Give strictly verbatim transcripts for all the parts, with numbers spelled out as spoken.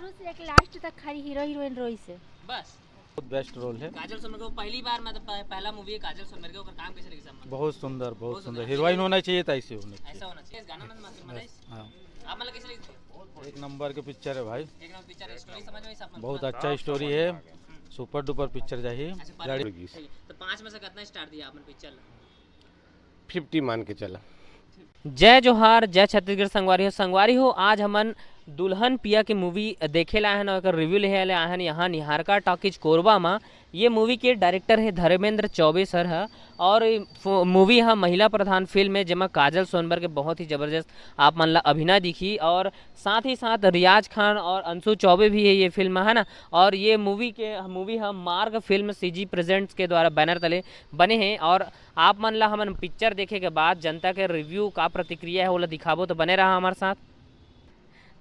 शुरू से लेके लास्ट तक खाली हीरो हीरोइन रोइस हे। बस। बहुत बेस्ट रोल है। काजल सोनमरकर, वो पहली बार, मतलब, पह-, पहला मूवी है काजल सोनमरकर, ओकर काम कैसे लगी सब? बहुत सुंदर, बहुत बहुत सुंदर। सुंदर। हीरोइन होना चाहिए तो ऐसी होनी चाहिए। ऐसा होना चाहिए। गाना मन मात्र बस, हाँ। आप मतलब कैसे लगी? एक नंबर के पिक्चर है भाई। एक नंबर पिक्चर है, स्टोरी समझ में सब? बहुत अच्छा स्टोरी है, सुपर डुपर पिक्चर जाही। अच्छा, पर लड़की। ठीक है, तो पाँच में से कितना स्टार दिया आपने पिक्चर ला? फिफ्टी मान के चला। जय जोहार, जय छत्तीसगढ़ संगवारी हो। संगवारी हो, आज हमन दुल्हन पिया के मूवी देखे ला आहन और एकर रिव्यू लेहे ले आहन यहाँ निहारका टॉकीज कोरबा मा। ये मूवी के डायरेक्टर है धर्मेंद्र चौबे सर ह और मूवी ह महिला प्रधान फिल्म है, जेमा काजल सोनमरकर के बहुत ही जबरदस्त आप मन ला अभिनय दिखी और साथ ही साथ रियाज खान और अंशु चौबे भी है ये फिल्म, है ना। और ये मूवी के, मूवी ह मार्ग फिल्म सीजी प्रेजेंट्स के द्वारा बैनर तले बने हैं और आप मन ला हमन पिक्चर देखे के बाद जनता के रिव्यू का प्रतिक्रिया है, ओला दिखाबो, तो बने रहा हमारे साथ।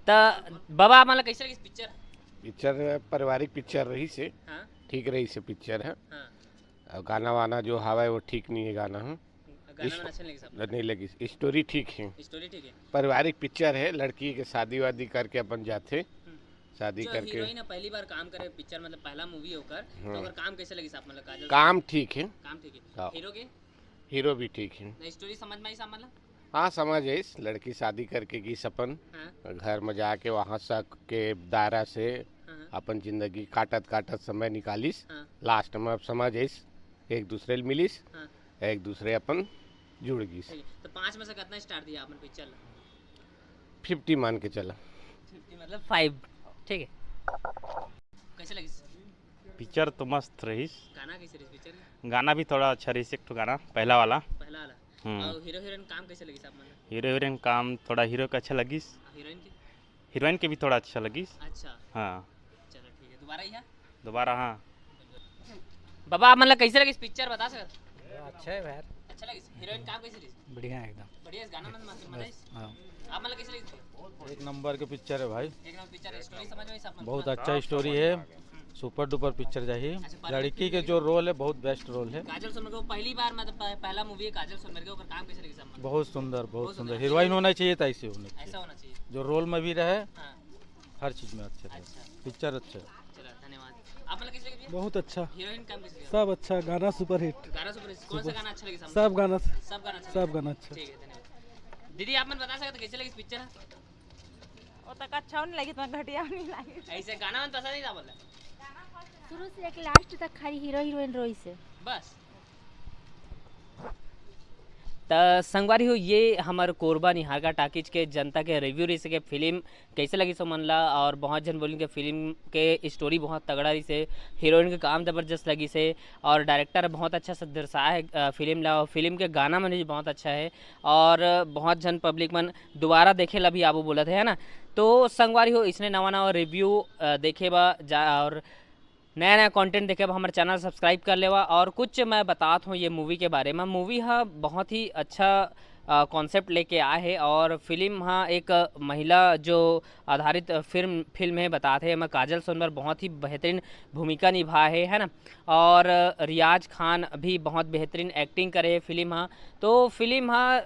त बाबा, आप मन ला कैसे लगिस पिक्चर? पिक्चर पारिवारिक पिक्चर रहिस हे। हाँ। ठीक रहिस हे पिक्चर ह। हाँ। अउ गाना वाना जो हवय वो ठीक नहीं है गाना ह। गाना इस- वाना अच्छा नहीं लगिस आपको? नहीं लगिस, स्टोरी ठीक है। स्टोरी ठीक है। पारिवारिक पिक्चर है, लड़की के शादी वादी करके अपन जाथे, हम्म। शादी जो करके। हीरोइन है, पहली बार काम करे पिक्चर, मतलब पहला मूवी होकर, तो हाँ। अगर काम कैसे लगिस आप, मतलब काजल? काम ठीक है। काम ठीक है। हाँ। हीरो के? हीरो भी ठीक है। नहीं, स्टोरी समझ में आई साहब, मतलब? हाँ, समझ आइस। लड़की शादी करके गिस अपन हाँ। घर में जाके वहाँ शक के दायरा से हाँ, हाँ। अपन जिंदगी काटत काटत समय निकालिस। हाँ। लास्ट में अब समझ आइस, एक दूसरे ले मिलिस, हाँ। एक दूसरे अपन जुड़ गिस। ठीक है, तो पाँच में से कितना स्टार दिया आपने पिक्चर ला? फिफ्टी मान के चला। फिफ्टी मतलब फाइव। ठीक है, कैसे लगिस? पिक्चर तो मस्त रहिस। गाना कैसे रहिस पिक्चर के? गाना भी थोड़ा अच्छा रहिस, एक ठो गाना पहला वाला। पहला वाला। हम्म। और हीरो हीरोइन काम कैसे लगिस आप मन? हीरो हीरोइन काम थोड़ा हीरो के अच्छा लगिस। हीरोइन के? हीरोइन के भी थोड़ा अच्छा लगिस। अच्छा। हाँ। चलो ठीक है, दोबारा ही है? दोबारा, हाँ। बाबा, आप मन ला कैसे लगिस पिक्चर, बता सकत? अच्छा है यार। अच्छा लगिस। हीरोइन काम कैसे रहिस? बढ़िया है एकदम। बढ़िया है, गाना मन मस्त, मजा आइस। हाँ। आप मन ला कैसे लगिस? एक नंबर के पिक्चर है भाई। एक नंबर पिक्चर है, स्टोरी समझ में आई सब? बहुत अच्छा स्टोरी है, सुपर डुपर पिक्चर जाही। अच्छा, पर लड़की के जो रोल है, बहुत बेस्ट रोल है। काजल सोनमरकर, वो पहली बार, मतलब, पह-, पहला मूवी है काजल सोनमरकर के, ओकर काम कैसे लगिस आप मन? बहुत सुंदर, बहुत बहुत सुंदर। सुंदर। हीरोइन होना चाहिए तो ऐसी होनी चाहिए। ऐसा होना चाहिए। जो रोल में भी रहे, हाँ। हर चीज में अच्छे रहे। अच्छा। पिक्चर अच्छा है। चलो, धन्यवाद। आप मन ला कैसे लगिस भैया? बहुत अच्छा। हीरोइन काम कैसे लगिस? सब अच्छा, गाना सुपरहिट। गाना सुपरहिट। कौन सा गाना अच्छा लगिस आप मन? सब गाना। सब गाना अच्छा लगिस? सब गाना अच्छा। ठीक है, धन्यवाद। दीदी, आप मन बता सकत कैसे लगिस पिक्चर? वो तक अच्छा नहीं लगिस, तो घटिया नहीं लगिस। ऐसे गाना मन पसंद नहीं था बोला? शुरू से लेके लास्ट तक खाली हीरो हीरोइन रोइस हे। बस। त संगवारी हो, ये हमर कोरबा निहारका टॉकीज के जनता के रिव्यू रहिस हे फिल्म कैसे लगिस ओ मन ला, और बहुत झन बोलिन के फिल्म के स्टोरी बहुत तगड़ा रहिस हे, हीरोइन के काम जबरदस्त लगिस हे, और डायरेक्टर बहुत अच्छा से दर्शाए हे, अ, फिल्म ला, और फिल्म के गाना मन भी बहुत अच्छा है, और बहुत झन पब्लिक मन दोबारा देखे ला भी आबो बोलत हे, है ना। तो संगवारी हो, इसने नवा नवा रिव्यू, अ, देखे बा जा, और नया नया कंटेंट देखे बा, हमर चैनल सब्सक्राइब कर लेवा। और कुछ मैं बतात हूँ ये मूवी के बारे में। मूवी हा बहुत ही अच्छा, अ, कॉन्सेप्ट लेके आए हे, और फिल्म हा एक महिला जो आधारित फिल्म, फिल्म हे, बतात हे, एमा काजल सोनमरकर बहुत ही बेहतरीन भूमिका निभाए हे, है ना। और रियाज खान भी बहुत बेहतरीन एक्टिंग करे हे फिल्म हा। तो फिल्म हा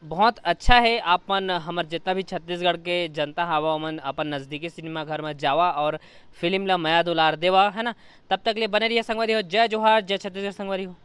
बहुत अच्छा हे। आप मन, हमर जितना भी छत्तीसगढ़ के जनता हवा, ओमन अपन नजदीकी सिनेमा घर में जावा और फिल्म ला मया दुलार देवा, है ना। तब तक ले बने रहिए संगवारी हो। जय जोहार, जय छत्तीसगढ़ संगवारी हो।